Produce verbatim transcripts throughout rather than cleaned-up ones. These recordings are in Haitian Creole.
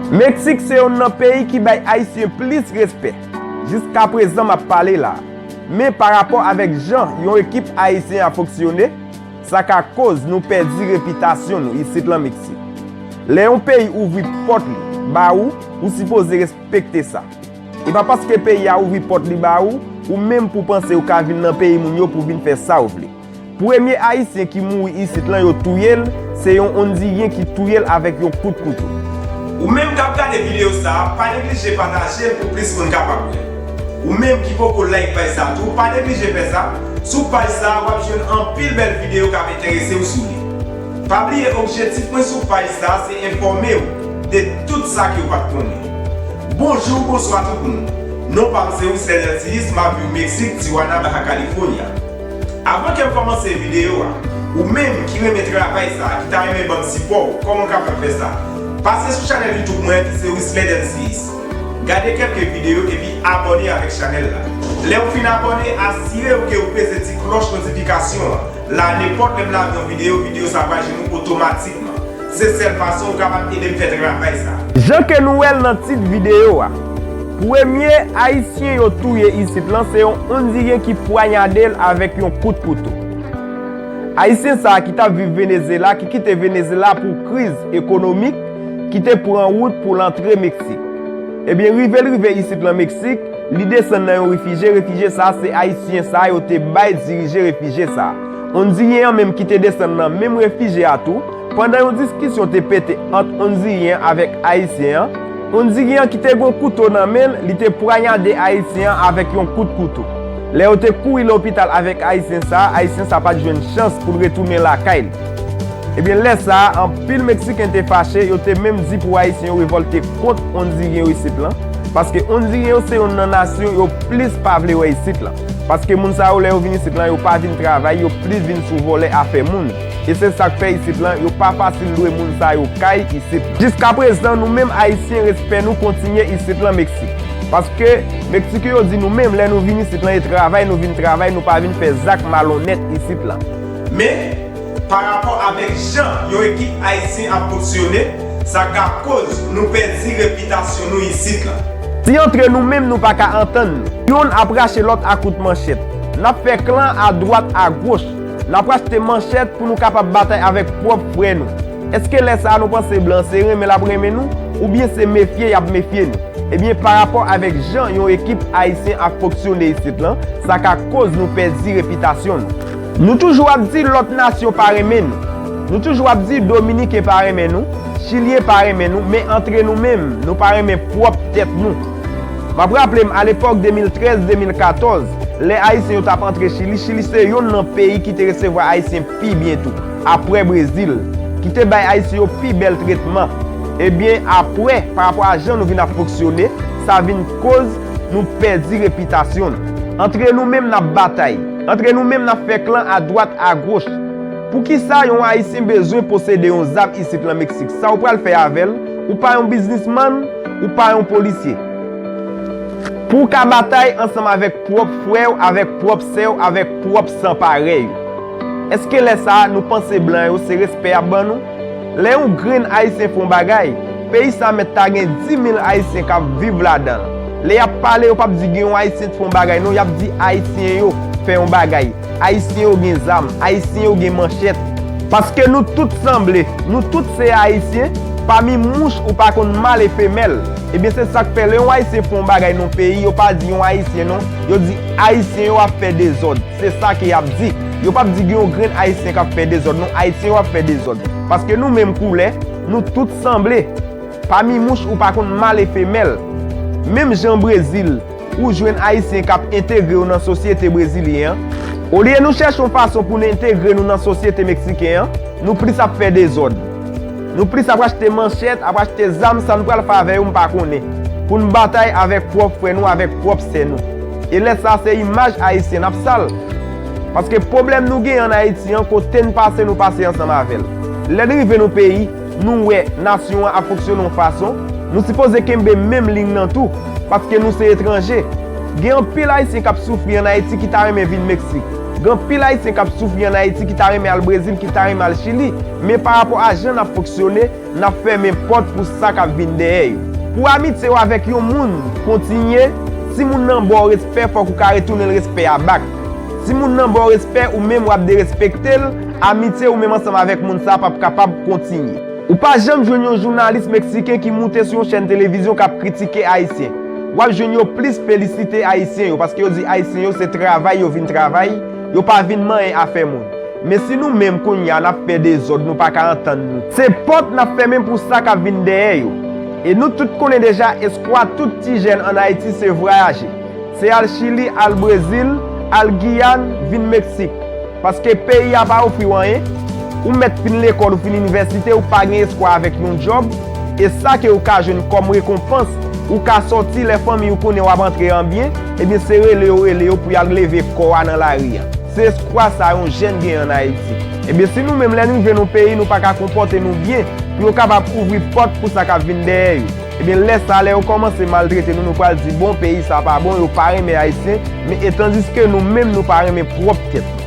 Meksik se yonn nan peyi ki bay Ayisyen plis respè. Jiskaprezan m ap pale la. Men pa rapò avèk jan yon ekip ayisyen ap fonksyone, sa ka koz nou pèdi repitasyon nou isit lan Meksik. Lè yon peyi ouvri pòt li ba ou, ou sipoze respekte sa. E pa paske peyi a ouvri pòt li ba ou, ou menm pou panse ou ka vin nan peyi moun yo pou vin fè sa w vle. Premye Ayisyen ki mouri isit lan yo touye l, se yon Ondiryen ki touye l avèk yon kout kouto. Ou menm k ap gade videyo sa a, pa neglije pataje l pou plis moun kapab wè l. Ou menm ki poko like paj sa a tou, pa neglije fè sa. Sou paj sa a, w ap jwenn anpil bèl videyo k ap enterese w sou li. Pa bliye objektif mwen sou paj sa a se enfòme w de tout sa ke w pa t konnen. Bonjou, bonswa tout moun. Non pa m se Wisley Dantilis, m ap viv Meksik, Tijuana, Baja California. Avan ke m kòmanse videyo a, ou menm ki renmen travay sa a, ki ta renmen ban m sipò w, kòman w kapab fè sa? Pase sou chanèl YouTube mwen ki se Wisley Dantilis. Gade kèlke videyo epi abòne avèk chanèl la. Lè w fin abòne, asire w ke w peze ti klòch notifikasyon an. La, nenpòt lè m lage yon videyo, videyo sa a pral jwenn ou otomatikman. Se sèl fason ou kapab ede m fè travay sa. Jan ke nou wè l nan tit videyo a, premye Ayisyen yo touye isit lan se yon Ondiryen ki pwanyade l avèk yon kout kouto. Ayisyen sa a ki t ap viv Venezyela, ki kite Venezyela pou kriz ekonomik, ki te pran wout pou l antre Meksik. Ebyen, rive l rive isit lan Meksik, li desann nan yon refijye. Refijye sa a, se Ayisyen sa a yo te bay dirije refijye sa a. Ondiryen an menm ki te desann nan menm refijye a tou, pandan yon diskisyon te pete ant Ondiryen an avèk Ayisyen an, Ondiryen an ki te gen yon kouto nan men l, li te pwanyade Ayisyen an avèk yon kout kouto. Lè yo te kouri lopital avèk Ayisyen sa a, Ayisyen sa a pa t jwenn chans pou l retounen lakay li. Ebyen, lè sa a, anpil Meksiken te fache, yo te menm di pou Ayisyen yo revòlte kont Ondiryen yo isit lan, paske Ondiryen yo se yonn nan nasyon yo plis pa vle wè isit lan. Paske moun sa yo, lè yo vin isit lan, yo pa vin travay, yo plis vin sou vòlè afè moun. E se sa k fè isit lan, yo pa fasil lwe moun sa yo kay isit lan. Jiskaprezan, nou menm Ayisyen, respè nou kontinye isit lan Meksik. Paske Meksiken yo di nou menm, lè nou vin isit lan e travay, nou vin travay, nou pa vin fè zak malonèt isit lan. Men, pa rapò avèk jan yon ekip ayisyen ap fonksyone, sa ka koz nou pèdi repitasyon nou isit lan. Si antre nou menm nou pa ka antann nou, yonn ap rache lòt a kout manchèt, n ap fè klan adwat agoch, n ap achte manchèt pou nou kapab batay avèk pwòp frè nou. Èske lè sa a nou panse blan se renmen l ap renmen nou, oubyen se mefye y ap mefye nou? Ebyen, pa rapò avèk jan yon ekip ayisyen ap fonksyone isit lan, sa ka koz nou pèdi repitasyon nou. Nou toujou ap di lòt nasyon pa renmen nou. Nou toujou ap di Dominiken pa renmen nou, Chilyen pa renmen nou, men antre nou menm, nou pa renmen pwòp tèt nou. M ap raple m, alepòk de mil trèz, de mil katòz, lè Ayisyen yo t ap antre Chili, Chili se yonn nan peyi ki te resevwa Ayisyen pi byen tou, apre Brezil, ki te bay Ayisyen yo pi bèl tretman. Ebyen, apre, pa rapò a jan nou vin ap fonksyone, sa vin koz nou pèdi repitasyon nou. Antre nou menm, n ap batay. Antre nou menm, n ap fè klan adwat, agoch. Poukisa yon Ayisyen bezwen posede yon zam isit lan Meksik? Sa w pral fè avè l? Ou pa yon biznismann, ou pa yon polisye. Pou w ka batay ansanm avèk pwòp frè w, avèk pwòp sè w, avèk pwòp san parèy ou. Èske lè sa a, nou panse blan yo se respè y ap ban nou? Lè yon grenn Ayisyen fè yon bagay, peyi sa a mèt ta gen di mil Ayisyen k ap viv ladan l. Lè y ap pale, yo p ap di gen yon Ayisyen t fè yon bagay, non, y ap di Ayisyen yo fè yon bagay. Ayisyen yo gen zam, Ayisyen yo gen manchèt. Paske nou tout sanble, nou tout se Ayisyen, pami mouch ou pa konn mal e femèl. Ebyen, se sa k fè lè yon Ayisyen fè yon bagay nan yon peyi, yo pa di yon Ayisyen non, yo di Ayisyen yo ap fè dezòd. Se sa ke y ap di. Yo p ap di gen yon grenn Ayisyen k ap fè dezòd non, Ayisyen yo ap fè dezòd. Paske nou menm koulè, nou tout sanble. Pami mouch ou pa konn mal e femèl. Menm jan Brezil, ou jwenn Ayisyen k ap entegre yo nan sosyete brezilyen an. Olye nou chèche yon fason pou n entegre nou nan sosyete meksiken an, nou plis ap fè dezòd. Nou plis ap achte manchèt, ap achte zam, sa n pral fè avè yo, m pa konnen. Pou n batay avèk pwòp frè nou, avèk pwòp sè nou. E lè sa a, se imaj Ayisyen n ap sal. Paske pwoblèm nou genyen ann Ayiti an, kote n pase, nou pase ansanm avè l. Lè n rive nan peyi, nou wè nasyon an ap fonksyone yon fason, nou sipoze kenbe menm liy nan tou, paske nou se etranje. Gen anpil Ayisyen k ap soufri ann Ayiti ki ta renmen vin Meksik. Gen anpil Ayisyen k ap soufri ann Ayiti ki ta renmen al Brezil, ki ta renmen al Chili, men pa rapò a jan n ap fonksyone, n ap fèmen pòt pou sa k ap vin dèyè yo. Pou amitye w avèk yon moun kontinye, si moun nan ba w respè, fòk ou ka retounen l respè a bak. Si moun nan ba w respè, ou menm w ap derespekte l, amitye ou menm ansanm avèk moun sa a p ap kapab kontinye. Ou pa janm jwenn yon jounalis meksiken ki moute sou yon chèn televizyon k ap kritike Ayisyen. W ap jwenn yo plis felisite Ayisyen yo, paske yo di Ayisyen yo se travay yo vin travay, yo pa vin manyen afè moun. Men si nou menm kounye a n ap fè dezòd, nou pa ka antann nou, se pòt n ap fèmen pou sa k ap vin dèyè yo. E nou tout konnen deja eskwa tout ti jèn ann Ayiti se vwayaje. Se al Chili, al Brezil, al Giyàn, vin Meksik. Paske peyi a pa ofri w anyen. Ou mèt fin lekòl, ou fin inivèsite, ou pa gen eskwa avèk yon djòb. E sa ke ou ka jwenn kòm rekonpans, ou ka sòti lè fanmi ou konnen w ap antre an byen, ebyen se rele yo rele yo pou y al leve kò a nan lari a. Se eskwa sa yon jèn gen ann Ayiti. Ebyen si nou menm lè n rive nan peyi nou pa ka konpòte nou byen pou yo kapab ouvri pòt pou sa k ap vin dèyè yo. Ebyen lè sa a lè yo kòmanse maltrete nou, nou pral di bon peyi sa pa bon, yo pa renmen Ayisyen, men etandiske nou menm nou pa renmen pwòp tèt nou.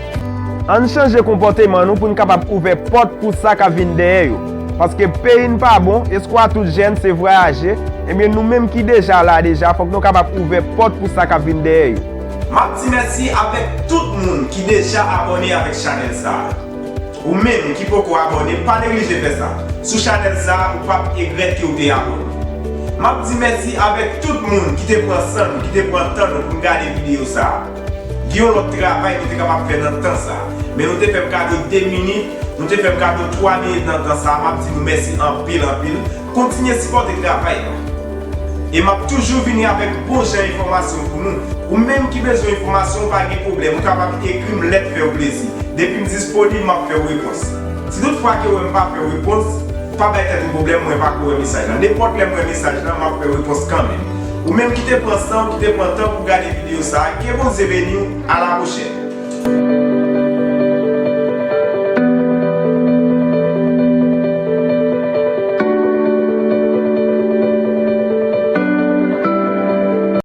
Ann chanje konpòteman nou pou n kapab ouvè pòt pou sa k ap vin dèyè yo. Paske peyi n pa bon, eskwa tout jèn se vwayaje, ebyen nou menm ki deja la deja fòk nou kapab ouvè pòt pou sa k ap vin dèyè yo. M ap di mèsi avèk tout moun ki deja abòne avèk chanèl sa a. Ou menm ki poko abòne, pa neglije fè sa. Sou chanèl sa a, ou p ap egrèt ke w te abòne. M ap di mèsi avèk tout moun ki te pran san nou, ki te pran tan nou pou n gade videyo sa a. Gen yon lòt travay nou te kapab fè nan tan sa a. Men nou te fè m kado de minit, nou te fè m kado twa minit nan tan sa a. M ap di nou mèsi anpil, anpil. Kontinye sipòte travay la. E m ap toujou vini avèk bon jan enfòmasyon pou nou. Ou menm ki bezwen enfòmasyon, pa gen pwoblèm. Ou kapab ekri m lèt fè w plezi. Depi m disponib, m ap fè w repons. Si toutfwa ke w wè m pa fè w repons, pa bay tèt ou pwoblèm, mwen pa ko wè mesaj lan. Nenpòt lè m wè mesaj lan, m ap fè w repons kanmenm. Ou menm ki te pran san w, ki te pran tan pou gade videyo sa a, ke Bondye beni w, a la pwochèn.